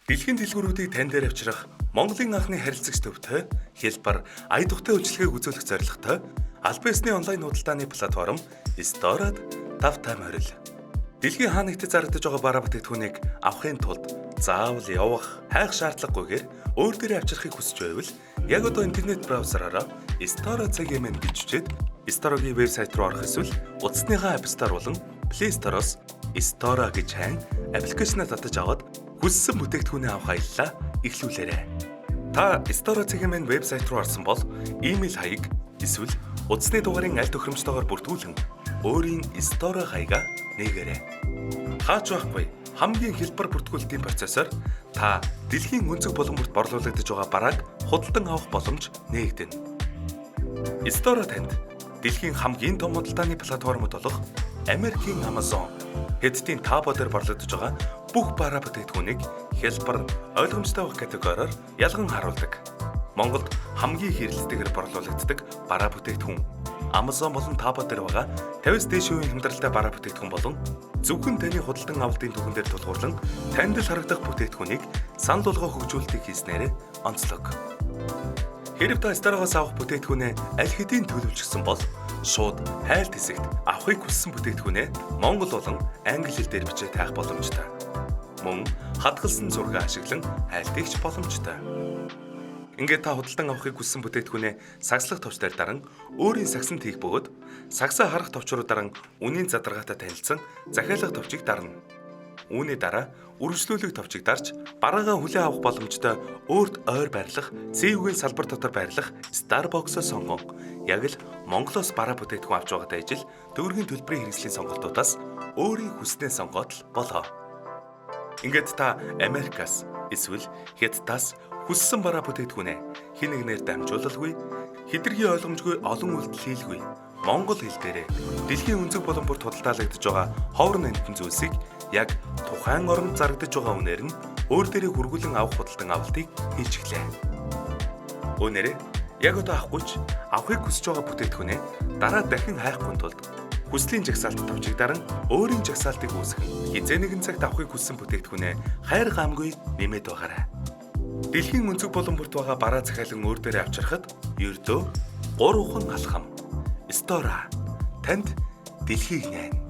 Дэлхийн дэлгүүрүүдийг тань дээр авчрах Монголын анхны харилцагч төвтэй хялбар ая тухтай үйлчилгээг үзүүлэх зорилготой албан ёсны онлайн худалдааны платформ Store-д тавтай морил. Дэлхийн хаа нэгт зарагдаж байгаа бараа бүтээгдэхүүнийг авахын тулд заавал явах, хайх шаардлагагүйгээр өөр дээрээ авчрахыг хүсэж байвал яг одоо интернет браузераараа Store.cgmn гэж бичээд Store-гийн вебсайт руу орох эсвэл утасныхаа App Store болон Play Store-оос Store гэж хайн аппликейшнаа татаж аваад хүссэн бүтээгдэхүүнээ авах аяллаа эхлүүлээрэй. Та Store.cgmn вебсайт руу орсон бол имэйл хаяг эсвэл утасны дугаарын аль тохиромжтойгоор бүртгүүлэн өөрийн Store хаягаа нээгээрэй. Хаач байхгүй хамгийн хялбар бүртгүүлэлтийн процессор та дэлхийн өнцөг булан бүрт борлуулагдаж байгаа барааг худалдан авах боломж нээгдэнэ. Store танд дэлхийн хамгийн том худалдааны платформуд болох Америкийн Amazon, Хятадын Taobao дээр борлогдож байгаа бүх бараа бүтээгдэхүүнийг хялбар, ойлгомжтой авах категориор ялган харуулдаг. Монголд хамгийн хэрэглээтэйгээр борлуулагддаг бараа бүтээгдэхүүн Amazon болон Taobao дээр байгаа 50-аас дээш хувийн хямдралтай бараа бүтээгдэхүүн болон зөвхөн таны худалдан авалтын түүхэн дээр тулгуурлан танд л харагдах бүтээгдэхүүнийг санал болгох хөгжүүлэлтийг хийснээр онцлог. Хэрэв та Store-оос авах бүтээгдэхүүнээ аль хэдийн төлөвлөчихсөн бол шууд хайлт хэсэгт авахыг хүссэн бүтээгдэхүүнээ монгол болон англи хэл дээр бичээд хайх боломжтой. Мөн хадгалсан зураг ашиглан хайлт хийх боломжтой. Ингээд та худалдан авахыг хүссэн бүтээгдэхүүнээ сагслах товч дээр даран өөрийн сагсанд хийх бөгөөд сагсаа харах товч руу даран үнийн задаргаатай танилцсан захиалга товчийг дарна. Үүний дараа үргэлжлүүлэх товчийг дарж бараагаа хүлээн авах боломжтой өөрт ойр байрлах CU-гийн салбар дотор байрлах Starbucks-о сонгон яг л Монголоос бараа бүтээгдэхүүн авч байгаатай ижил төгрөгийн төлбөрийн хэрэгслийн сонголтуудаас өөрийн хүснээ сонгоод л болоо. Ингээд та Америкаас эсвэл Хятадаас хүссэн бараа бүтээгдэхүүнээ хэн нэгнээр дамжуулалгүй, хэтэрхий ойлгомжгүй олон үйлдэл хийлгүй монгол хэл дээрээ дэлхийн өнцөг булан бүрт худалдаалагдаж байгаа ховор нандин зүйлсийг яг тухайн оронд зарагдаж байгаа үнээр нь өөр дээрээ хүргүүлэн авах худалдан авалтыг хийж эхлэв. Үүнээрээ яг одоо авахгүй ч авахыг хүсэж байгаа бүтээгдэхүүнээ дараа дахин хайхгүй тулд хүслийн жагсаалт товчийг даран өөрийн жагсаалтыг үүсгэн хэзээ нэгэн цагт авахыг хүссэн бүтээгдэхүүнээ хайр гамгүй нэмээд байгаарай. Дэлхийн өнцөг булан бүрт байгаа бараа захиалан өөр дээрээ авчрахад ердөө 3 алхам. Store танд дэлхийг найна.